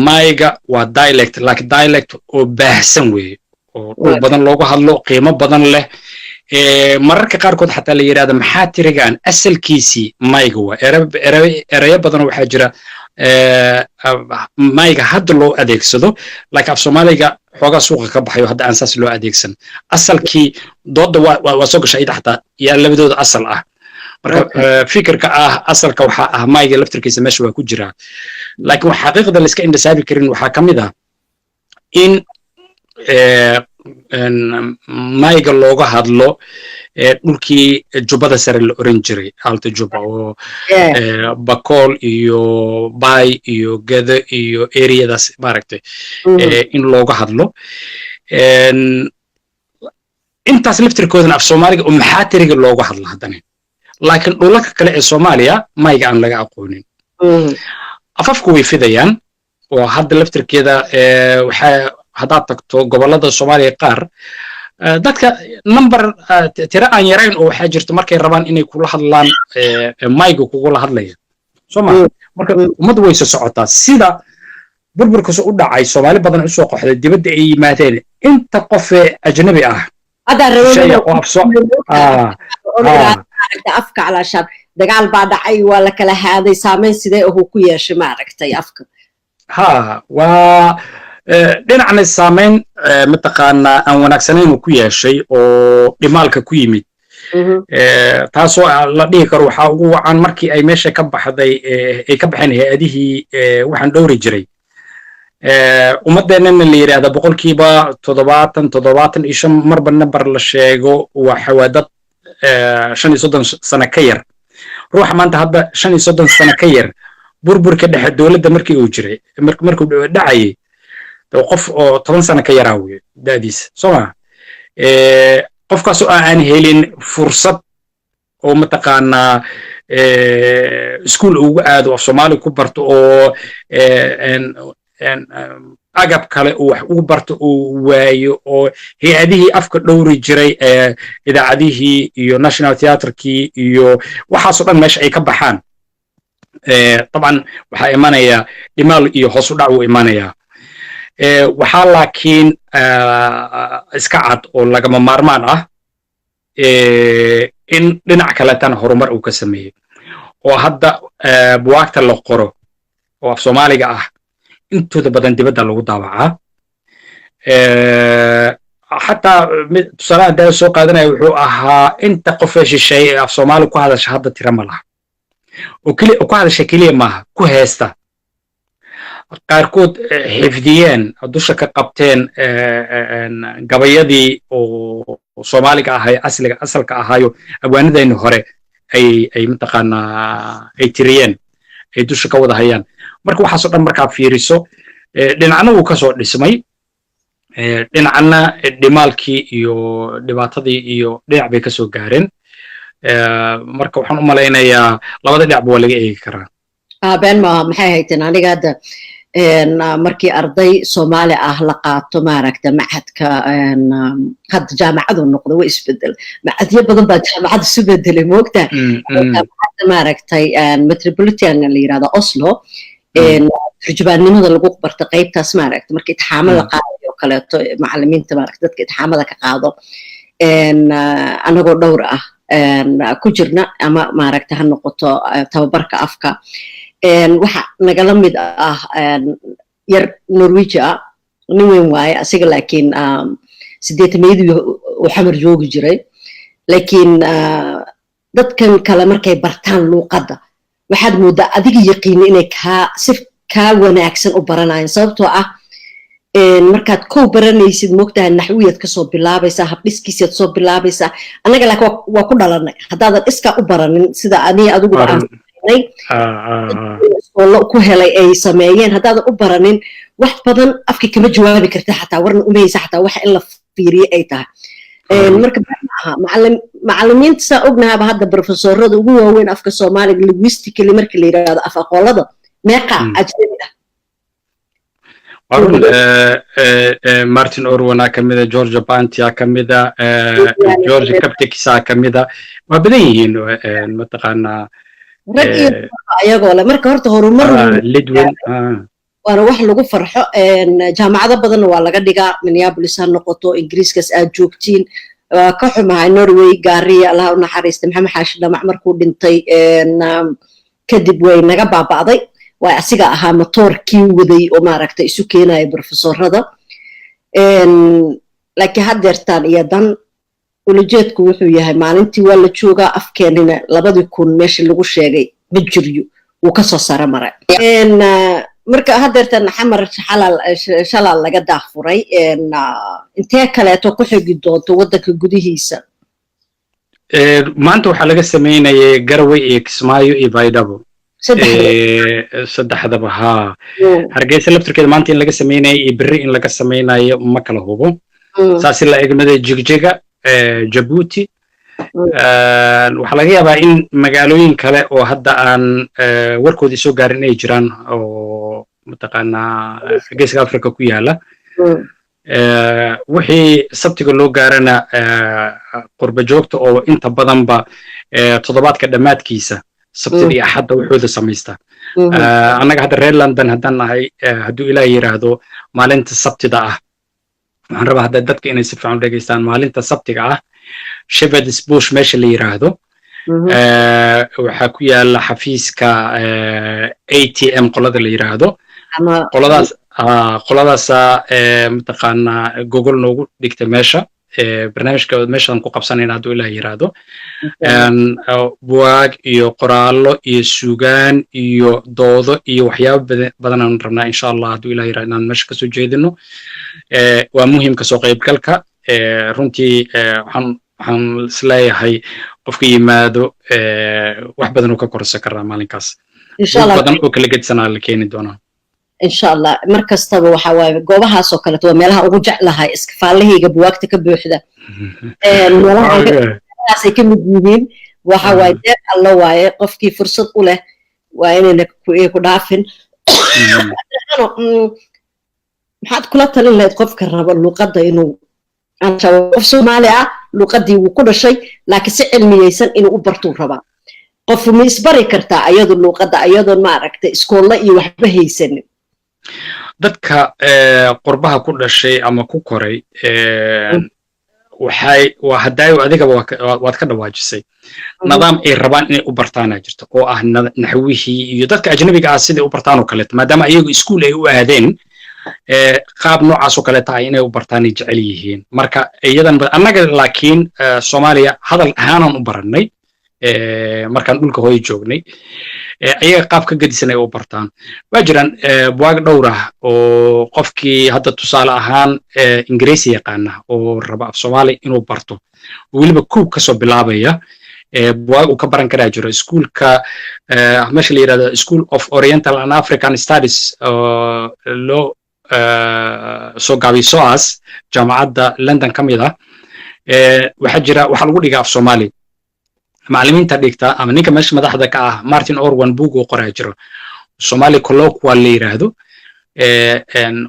mayga waa dialect, like dialect oo baahsan weeye oo dhul badan loogu hadlo, qiimo badan leh. Mararka qaarkood xataa la yidhahda maxaa tirigan asalkiisii mayga waa ereyo badan waxaa jira mayga hadda loo adeegsado, laakiin af Soomaaliga xoogaa suuqa ka baxayo hadda aan saas loo adeegsan. Asalkii doodda waa soo gasha iyada xataa, yaa labadooda asal ah. Marka fikirka ah asalka waxaa ah mayga laftirkiisa meesha waa ku jiraa, laakiin wax xaqiiqda la iska indhasaabi karin waxaa ka mid ah in mayga looga hadlo dhulkii Jubbada Sare la oran jiray, Alta Juba, oo Bakool iyo Bay iyo Gado iyo ereyadaas maaragtay in looga hadlo. Intaas laftirkoodana af Soomaaliga oo maxaa tiriga looga hadlo haddana, laakiin dhulalka kale ee Soomaaliya mayga aan laga aqoonin. Afafku way fidayaan, oo hadda laftirkeeda waxaa haddaad tagto gobollada Soomaaliya qaar, dadka number tiro aan yarayn oo waxaa jirta markay rabaan inay kula hadlaan mayga kugula hadlaya, soo ma? Marka ummaddu way soo socotaa. Sida burburkaas u dhacay, Soomaali badan usoo qaxday dibadda ay yimaadeen, inta qofee ajnabi ah oo af afka calaashaan dagaal baa dhacay, waa la kala haaday, saameyn sidee ahuu ku yeeshay maaragtay afka? Ha, waa dhinacna saameyn mataqaanaa aan wanaagsanayn uu ku yeeshay oo dhimaalka ku yimid, taasoo la dhihi karo waxaa ugu wacan markii ay meesha ka baxday, ay ka baxeen hay-adihii waxaan dhowri jiray. Ummaddeennana la yidhaahda 70%, 75, marba number la sheego, waxa waa dad 35 sano ka yar. Ruuxa maanta hadda 35 sano ka yar, burburka dhexe dowladda markii uu jiray, markuu dhacayay, qof oo 10 sano ka yaraa weye da'diisa, soo ma? Qofkaasoo aan helin fursad oo mataqaanaa iskuul ugu aado, af Soomaali ku barto, oo agab kale uu wax ugu barto uu waayo, oo hay-adihii afka dhowri jiray, idaacadihii iyo National Theatrkii iyo waxaasoo dhan meesha ay ka baxaan, dabcan waxaa imanaya dhimaal iyo hoos u dhac wuu imanayaa. Waxaa laakiin iska cad oo lagama maarmaan ah in dhinac kaleetana horumar uu ka sameeyey, oo hadda buwaagta la qoro oo af Soomaaliga ah intooda badan dibadda lagu daawacaa. Xataa tusaalaha hadda soo qaadanaya wuxuu ahaa inta qofee shisheeye ee af Soomaali ku hadasha hadda tira ma laha, oo keli ku hadasha keliya maaha, ku heesta, qaarkood xifdiyeen, dusha ka qabteen gabayadii oo Soomaaliga ahay, asliga asalka ahaayo abwaanadayni hore ay mataqaanaa ay tiriyeen, ay dusha ka wada hayaan. Marka waxaasoo dhan markaa fiiriso, dhinacna wuu kasoo dhismay, dhinacna dhimaalkii iyo dhibaatadii iyo dhinac bay kasoo gaareen. Marka waxaan u malaynayaa labada dhinacba waa laga eegi karaa. Been maaha. Maxay hayteen, aniga hadda markii arday Soomaali ah la qaato, maaragta, machadka hadda jaamacadu noqdo, way isbedel, machadyo badan baa jaamacad isu bedelay, moogta. Jaamacadda, maaragtay, Metropolitan la yirahda Oslo, turjubaannimada lagu barto qaybtaas, maaragta, marka itixaamo la qaadayo oo kaleeto, macallimiinta, maaragta, dadka itixaamada ka qaado, anagoo dhowr ah ku jirna, ama, maaragta, ha noqoto tababarka afka, waxa nagala mid ah yar Norweji ah, nin weyn waaye asiga, laakiin 80-meeyadii uu Xamar joogi jiray. Laakiin dadkan kale markay bartaan luuqadda, waxaad moodaa adiga yaqiina inay kaa si kaa wanaagsan u baranayaan, sababtoo ah markaad kow baranaysid, moogtahay, naxwiyaad kasoo bilaabaysaa, habdhiskiisiyaad soo bilaabaysaa. Annaga laakiin waa ku dhalanay. Haddaadan iskaa u baranin sida aniga adiguba aan sameynay, iskoollo ku helay ay sameeyeen, haddaadan u baranin, wax badan afka kama jawaabi karta, xataa warna umahaysa, xataa waxa in la fiiriye ay tahay. Marka maaha macallimiinta saa ognahaaba hadda profesorada ugu waaweyn afka Soomaaliga, linguistically marka la yidhahdo, af aqoolada, meeqa ajnabi ah? Waa run. Martin Orwana kamida, Georgia Bantia kamida, George Kaptekisa kamida, waa badan yihiin, mataqaanaa. Rag iyo ayagoo le. Marka horta horumar Lidwin. Waana wax lagu farxo. Jaamacado badanna waa laga dhigaa, Minneapolis ha noqoto, Ingiriiskaas aad joogtiin. Waa ka xumahay Norway, Gaariya, Allaha u naxariista, Maxamed Xaashi Dhamac markuu dhintay kadib way naga baaba'day. Waa asiga ahaa matoorkii waday oo, maaragtay, isu keenaya profesorada. Laakiin haddeertaan iyo dan ulajeedku wuxuu yahay, maalintii waa la joogaa, afkeenina 2000 meesha lagu sheegay ma jiryo, wuu kasoo sare maray. Marka haddeertan Xamar xalal shalaal laga daafuray, intee kaleeto ku xigi doonto waddanka gudihiisa? Maanta waxaa laga sameynayay Garowe iyo Kismaayo iyo Baydhabo, saddexdaba haa. Hargeysa laftirkeeda maanta in laga sameynayo iyo berri in laga sameynayo ma kala hubo. Saasi la egmada Jigjiga, Jabuuti. Waxaa laga yaabaa in magaalooyin kale oo hadda aan warkoodii soo gaarin inay jiraan oo, mataqaanaa, Geeska Africa ku yaala. Wixii Sabtiga loo gaarana, qurba joogta oo inta badanba toddobaadka dhammaadkiisa, Sabtida iyo Axadda, wuxuuda samaystaa. Annaga hadda reer London haddaan nahay, hadduu Ilaah yidhaahdo, maalinta Sabtida ah, waxaan rabaa hadda dadka inay si fiican u dhegaystaan, maalinta Sabtiga ah Shepherd's Bush meesha la yidhaahdo waxaa ku yaala xafiiska ATM qolada la yidhaahdo. Qoladaas qoladaasa, mataqaanaa, gogol noogu dhigta meesha, barnaamijka meeshaan ku qabsanayna, hadduu Ilaah yidhaahdo. Buwaag iyo qoraallo iyo sugaan iyo doodo iyo waxyaabo badan aan rabnaa, insha Allah, hadduu Ilaah yidhahdo, inaan meesha kasoo jeedino. Waa muhiim kasoo qaybgalka. Runtii waxaan isleeyahay qofka yimaado wax badan oo ka korsan karaa maalinkaas, badan oo kala gedsanaa la keeni doonaa. Insha Allah. Mar kastaba waxa waaye goobahaas oo kaleeto waa meelaha ugu jeclahay, iskafaallahayga buwaagta ka buuxda meelahaasay ka mid yihiin. Waxa waaye deeq Allo waaye, qofkii fursad u leh waa inayna ku dhaafin. Maxaad kula talin lahayd qofka raba luuqadda inuu, qof Soomaali ah, luuqaddii wuu ku dhashay, laakiin si cilmiyeysan inuu u bartuu rabaa? Qof ma isbari kartaa ayadu luuqadda ayadoon, maaragtay, iskoolla iyo waxba haysanin? Dadka qurbaha ku dhashay ama ku koray waxay waa hadaayo adigaba waad ka dhawaajisay, nidaam ay rabaan inay u bartaana jirto oo ah naxwihii iyo dadka ajnabiga ah siday u bartaan oo kaleeto, maadaama iyagu iskuul ay u aadeen, qaab noocaas oo kaleeta ah inay u bartaan ay jecel yihiin. Marka iyadan annaga laakiin Soomaaliya hadal ahaanaan u barannay markaan dhulka hooyo joognay, ayaga qaab ka gedisan ay u bartaan. Waa jiraan buwaag dhowr ah oo qofkii hadda tusaale ahaan Ingiriisi yaqaana oo raba af Soomaali inuu barto, weliba kow kasoo bilaabaya, buwaag uu ka baran karaa jiro. Iskuulka meesha la yirahdo School of Oriental and African Studies oo loo soo gaabiyo SOAS, jaamacadda London ka mid ah, waxaa jira waxaa lagu dhigaa af Soomaali. Macallimiinta dhigta ama ninka meesha madaxda ka ah, Martin Orwan, buug uu qoraa jiro, Somali Colloquial la yiraahdo.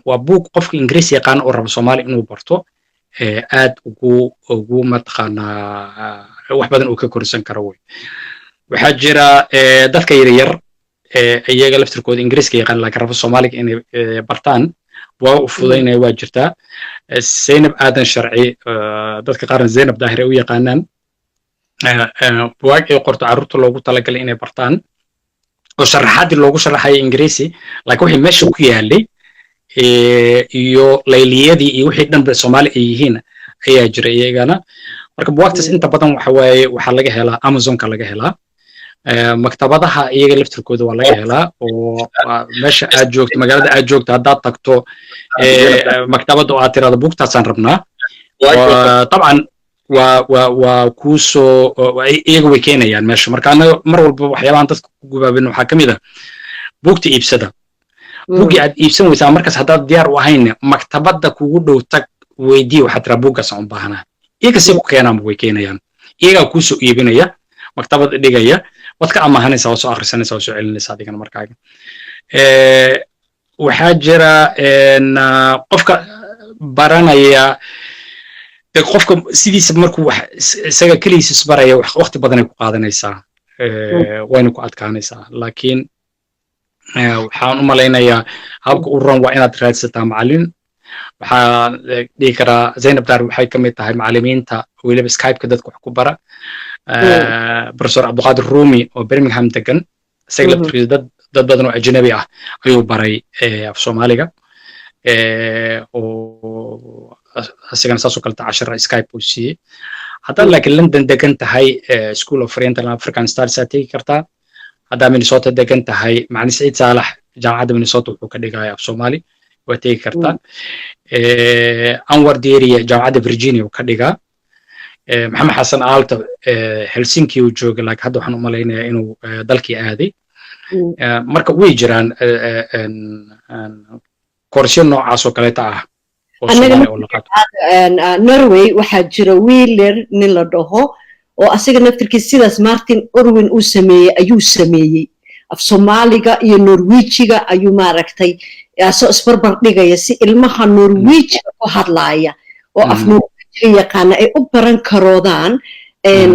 Waa buug qofka Ingiriisi yaqaan oo raba Soomaali inuu barto aad ugu mataqaanaa wax badan uu ka korsan karo wey. Waxaa jira dadka yaryar iyaga laftirkooda Ingiriiska yaqaan laakiin raba Soomaaliga inay bartaan, waa u fudaynaya, waa jirtaa. Zaynab Aadan Sharci, dadka qaarna Zaynab Daahir ay u yaqaanaan, buwaag ay qorto carruurta loogu talagalay inay bartaan oo sharaxaadii loogu sharaxaya Ingiriisi, laakiin wixii meesha ku yaalay iyo layliyadii iyo wixii dhanba Soomaali ay yihiin ayaa jira iyagana. Marka buwaagtaas inta badan waxa waaye waxaa laga helaa Amazonka, laga helaa maktabadaha iyaga laftirkooda waa laga helaa, oo meesha aad joogto, magaalada aad joogto, haddaad tagto maktabadda oo aad tirahdo buugtaasaan rabnaa, dabcan waa kuu soo iyaga way keenayaan meesha. Marka annaga mar walba waxyaabahan dadka ku gubaabin waxaa ka mid ah buugta iibsada. Buuggii aad iibsan weysaa markaas haddaad diyaar u ahayn, maktabadda kugu dhow tag, weydii, waxaad tiraa buuggaasaan u baahanaa. Iyaga si ku keenaanba way keenayaan, iyagaa kuu soo iibinaya, maktabad dhigaya, waad ka amaahanaysaa, waad soo akhrisanaysaa, waad soo celinaysaa adigana. Markaaga waxaa jira qofka baranaya de, qofka sidiisa markuu wax isaga keligiis isbaraya waqti badanay ku qaadanaysaa, wayna ku adkaanaysaa. Laakiin waxaan u malaynayaa habka u ron waa inaad raadsataa macallin. Waxaan dhihi karaa Zaynab Daar waxay ka mid tahay macallimiinta weliba Skype-ka dadka wax ku bara. Professor Cabdiqaadir Rumi oo Birmingham degan, isaga laftirkiisa dad badan oo ajnabi ah ayuu baray af Soomaaliga, oo isagana saasoo kaleta cashara Skype uu siiyey. Haddaad laakiin London degan tahay, School of Oriental and African Studies aad tegi kartaa. Haddaa Minnesota degan tahay, macalin Saciid Saalax jaamacadda Minnesota wuxuu ka dhigaya af Soomaali, waa tegi kartaa. Anwar Deriya jaamacadda Virginia uu ka dhigaa. Maxamed Xasan Aalto Helsinki uu jooga, laakiin hadda waxaan u malaynayaa inuu dalkii aaday. Marka way jiraan koorsyo noocaas oo kaleeta ah oo Soomaali oo la qaato. Norway waxaa jira wiiler nin la dhaho oo asiga naftirkiisa sidaas Martin Orwin uu sameeyey ayuu sameeyey, af Soomaaliga iyo Norwiijiga ayuu maaragtay asoo isbarbar dhigaya, si ilmaha Norwiijiga ku hadlaaya oo af Norwiijiga yaqaana ay u baran karoodaan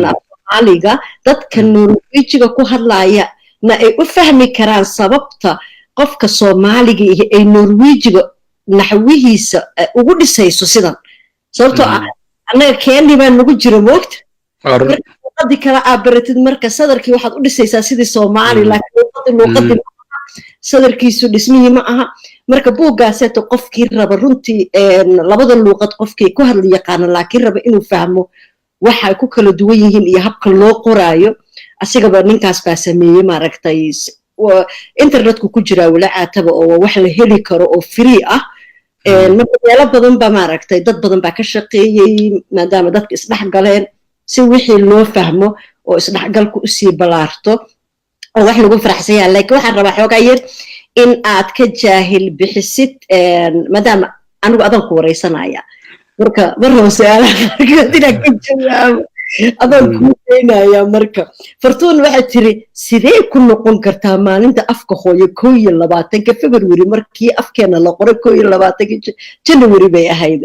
af Soomaaliga, dadka Norwiijiga ku hadlaaya na ay u fahmi karaan sababta qofka Soomaaliga iyo ay Norwiijiga naxwihiisa ugu dhisayso sidan, sababtoo ah annaga keeni baa nagu jira moogta. Luuqadii kale aa baratid, marka sadarkii waxaad u dhisaysaa sidii Soomaali, laakiin luuqadii sadarkiisu dhismihii ma aha. Marka buuggaaseeto qofkii raba runtii labada luuqad qofkii ku hadla yaqaana laakiin raba inuu fahmo waxa ku kala duwan yihiin iyo habka loo qoraayo, asigaba ninkaas baa sameeyey. Maaragtay, internetku ku jiraa wala caataba oo wax la heli karo oo free ah. Marka meelo badan ba maaragtay dad badan baa ka shaqeeyey, maadaama dadka isdhex galeen, si wixii loo fahmo oo isdhexgalku usii ballaarto oo wax lagu faraxsan yahay. Laakiin waxaan rabaa xoogaa yar in aad ka jaahil bixisid, maadaama anigu adaan ku wareysanaya, marka ma rabo su-aalaha qaarkood inaan ka jawaabo, adaan kuu daynaya. Marka Fartuun waxay tiri, sidee ku noqon kartaa maalinta afka hooyo 21-ka February markii afkeena la qoray 21-ka January bay ahayd,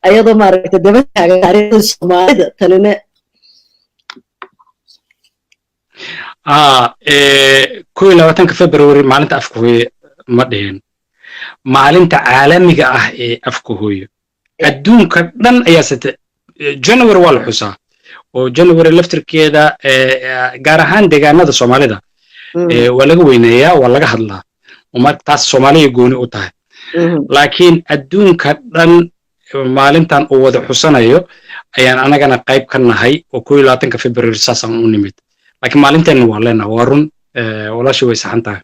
ayadoo maaragtay daba taagan taariikhda Soomaalida tanina? 21-ka February maalinta afka hooye ma dhihin. Maalinta caalamiga ah ee afka hooyo adduunka dhan ayaa sate January waa la xusaa, oo January laftirkeeda, gaar ahaan deegaanada Soomaalida, waa laga weyneeyaa, waa laga hadlaa, oo marka taas Soomaaliya gooni u tahay. Laakiin adduunka dhan maalintan uu wada xusanayo ayaan anagana qayb ka nahay, oo 21-ka February saasaan u nimid. Laakiin maalinteenna waa leenahay, waa run, walaashii way saxan tahay.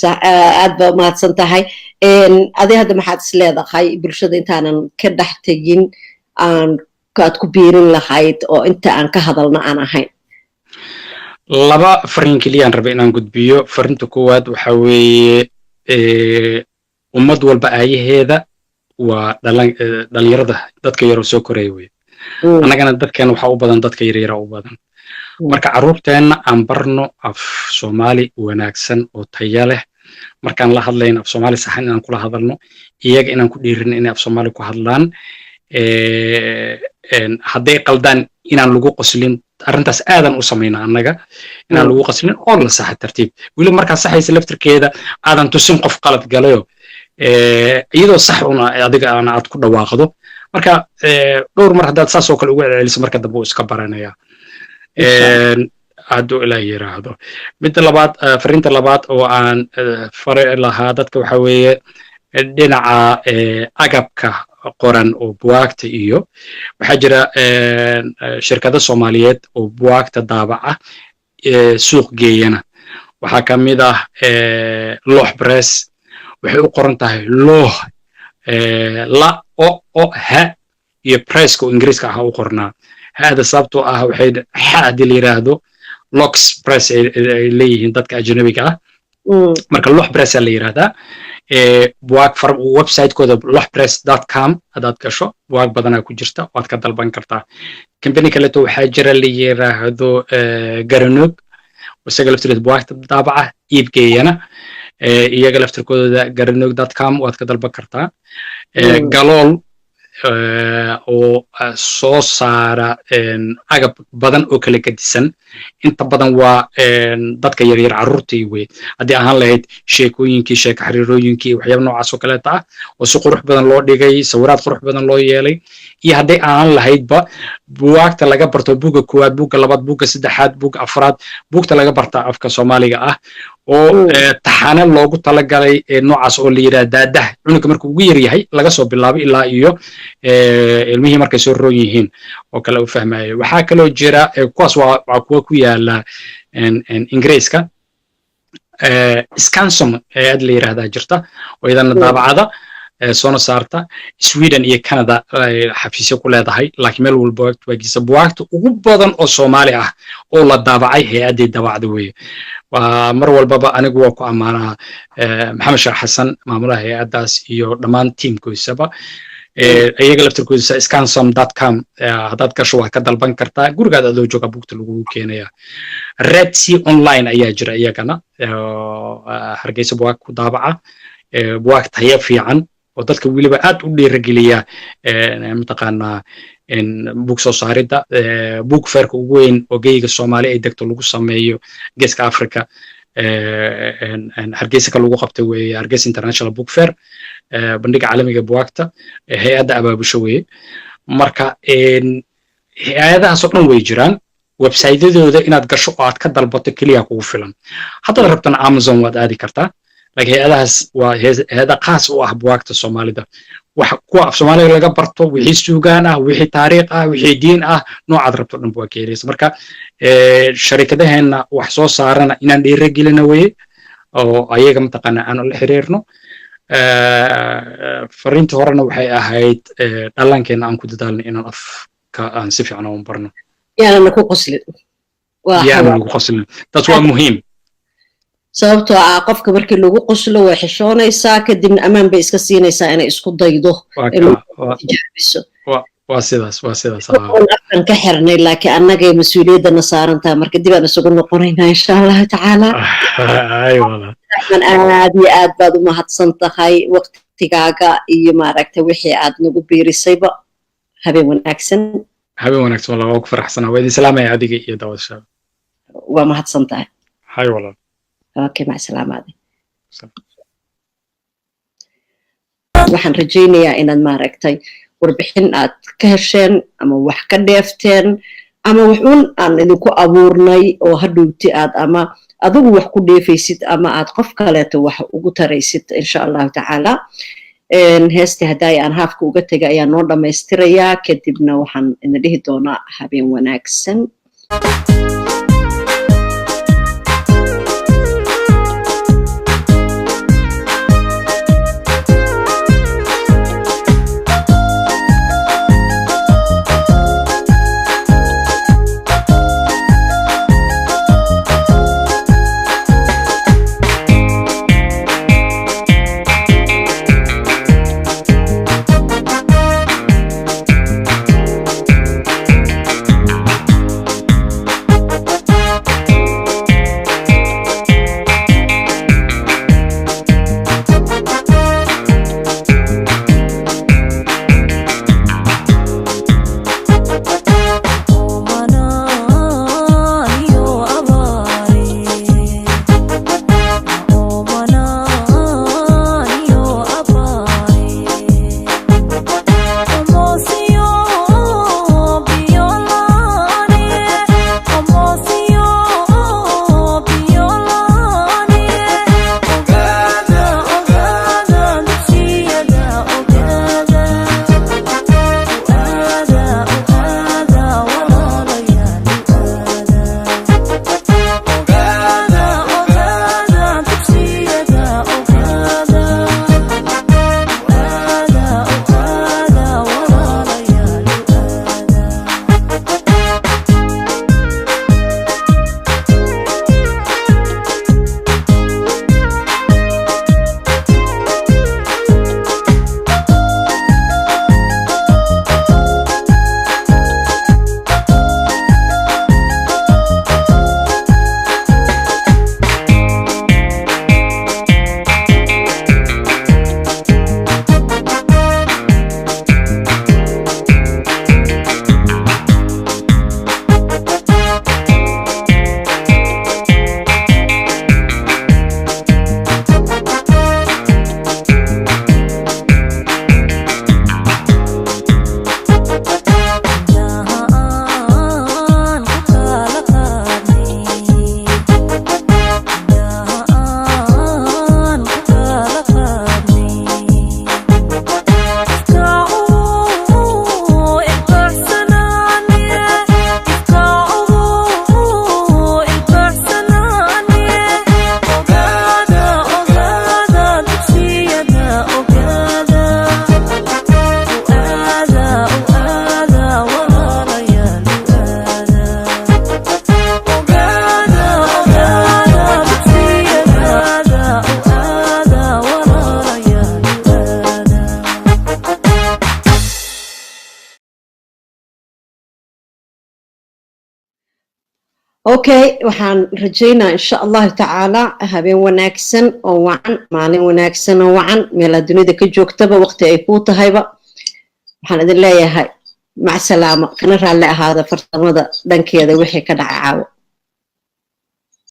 Sax, aad baa umahadsan tahay. Adi hadda maxaad is leedahay bulshada intaanan ka dhex tegin aan aad ku biirin lahayd oo inta aan ka hadalno aan ahayn? Laba fariin keliyaan rabay inaan gudbiyo. Fariinta koowaad waxa weeye, ummad walba aayaheeda waa dhalinyarada, dadka yaroo soo koraya weye. Annagana dadkeena waxaa u badan dadka yaryara u badan. Marka carruurteenna aan barno af Soomaali wanaagsan oo taya leh. Markaan la hadlayno, af Soomaali saxan inaan kula hadalno, iyaga inaan ku dhiirino inay af Soomaali ku hadlaan. Hadday qaldaan inaan lagu qoslin. Arrintaas aadan u samaynaa annaga, inaan lagu qoslin oo la saxa tartiib. Weli markaa saxaysa laftirkeeda aadan tusin qof qalad galayo, iyadoo sax una adiga aana aad ku dhawaaqdo. Marka dhowr mar haddaad saas oo kale ugu celceliso, marka dambe uu iska baranaya, hadduu Ilaah yiraahdo. Midda labaad, fariinta labaad oo aan fari lahaa dadka waxa weeye dhinaca agabka qoran oo buwaagta, iyo waxaa jira shirkado Soomaaliyeed oo buwaagta daabaca, suuq geeyana. Waxaa ka mid ah Loox Press. Waxay u qoran tahay Looh, la o o ha, iyo presska oo Ingiriiska ah u qornaa hada, sababtoo ah waxay xa haddii la yiraahdo Lox Press ay leeyihiin dadka ajnabiga ah. Marka Loox Press aa la yirahdaa. Buwaag far website-kooda loxpress.com haddaad gasho, buwaag badanaa ku jirta, waad ka dalban kartaa. Company kaleeto waxaa jira la yiraahdo Garanog, isaga laftirkeeda buwaagta daabaca, iibgeeyana. Iyaga laftirkooda garanog.com waad ka dalban kartaa. Galool oo soo saara agab badan oo kala gedisan, inta badan waa dadka yaryar, carruurtii wey, haddii ahaan lahayd sheekooyinkii, sheeko xiriirooyinkii, waxyaaba noocaas oo kaleeta ah oo si qurux badan loo dhigay, sawiraad qurux badan loo yeelay, iyo hadday ahaan lahaydba buwaagta laga barto buugga koowaad, buugga labaad, buugga saddexaad, buugga afraad, buugta laga barta afka Soomaaliga ah oo taxane loogu talagalay, noocaas oo la yidhaha daadaha, cunuga markuu ugu yar yahay laga soo bilaabo ilaa iyo ilmihii markay soo roon yihiin oo kale u fahmayo. Waxaa kaloo jira, kuwaas waa kuwa ku yaala Ingiriiska. Scansom aad la yiraahdaa jirta oo iyadana daabacada soona saarta, Sweden iyo Canada xafiisyo ku leedahay, laakiin meel walba waagiisa buwaagta ugu badan oo Soomaali ah oo la daabacay hay-addii daabacda weeye. Waa mar walbaba anigu waa ku ammaanaa Maxamed Sheekh Xasan, maamulaha hay-addaas, iyo dhammaan tiimkoisaba. Iyaga laftirkoodisa scansom.com haddaad gasho waad ka dalban kartaa, gurigaad adoo jooga buugta lagugu keenaya. Red Sea Online ayaa jira iyagana, Hargeysa buwaag ku daabaca, buwaag tayo fiican oo dadka weliba aad u dhiirigeliya mataqaanaa buug soo saaridda. Book fairka ugu weyn oo geyga Soomaali ay degto lagu sameeyo Geeska Africa Hargeysa ka lagu qabtay weeye, Hargeysa International Book Fair, bandhiga caalamiga buwaagta, hay-adda abaabusho weeye. Marka hay-adahaas oo dhan way jiraan. Websaytyadooda inaad gasho oo aad ka dalbato keliya kugu filan. Haddaad rabtana Amazon waad aadi kartaa, laakiin hay-adahaas waa hay-ada khaas u ah buwaagta Soomaalida, wax kuwa af Soomaaliga laga barto, wixii suugaan ah, wixii taariikh ah, wixii diin ah, noocaad rabto dhan waa ka helaysa. Marka sharikadaheenna wax soo saarana inaan dhiirigelina weye, oo ayaga mataqaana aan la xiriirno. Fariinta horena waxay ahayd dhallaankeena aan ku dadaalno inaan afka aan si fiican u barno. Yaanana ku qoslin. Yaana lagu qoslin, taas waa muhiim. Sababtoo ah qofka markii lagu qoslo way xishoonaysaa, kadibna ammaan bay iska siinaysaa inay isku daydo, tijaabiso. Waa sidaas, waa sidaas. Afkan ka xirnay, laakiin annagay mas-uuliyaddana saarantaha. Marka dib aan isugu noqonaynaa, insha Allahu tacaala. Aad iyo aad baad u mahadsan tahay waqtigaaga iyo maaragtay wixii aad nagu biirisayba. Habeen wanaagsan. Habeen wanaagsan walaal, waa ku faraxsanaa, waa idin salaamaya adiga iyo daawashaada. Waa mahadsan tahay. Hay walaal. Okay, mac salaamaade. Waxaan rajaynayaa inaad maaragtay warbixin aad ka hesheen ama wax ka dheefteen ama wax un aan idinku abuurnay oo hadhowti aad ama adigu wax ku dheefaysid ama aad qof kaleeto wax ugu taraysid, insha Allahu tacaala. Heestii haddaay aan haafka uga tegay ayaa noo dhammaystirayaa, kadibna waxaan idin dhihi doonaa habeen wanaagsan. Okay, waxaan rajaynaa, insha Allahu tacaala, habeen wanaagsan oo wacan, maalin wanaagsan oo wacan, meelaa dunida ka joogtaba waqti ay kuu tahayba. Waxaan idin leeyahay mac salaamo, kana raalli ahaada farsamada dhankeeda wixii ka dhacay caawo.